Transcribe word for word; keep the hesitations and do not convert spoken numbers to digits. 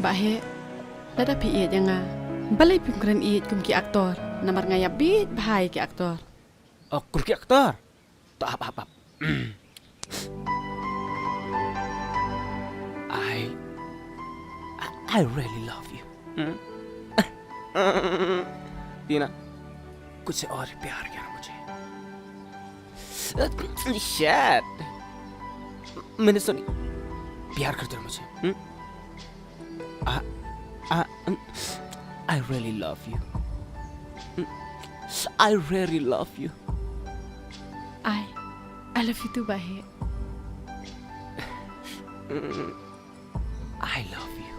Bah Heh, lada phi ïeit ïa nga, balei phim kren ïeit kum ki aktor? Namar nga ïa bit bha ïa ki aktor. Oh, kum ki aktor? To ap, ap, ap. I, I, I really love you. Hmm? Tina, कुछ और प्यार कर मुझे। Shit. मैंने सुनी, प्यार कर दो मुझे। Hmm? I, I, mm, I really love you. Mm, I really love you. I, I love you too, Bah Heh. Mm, I love you.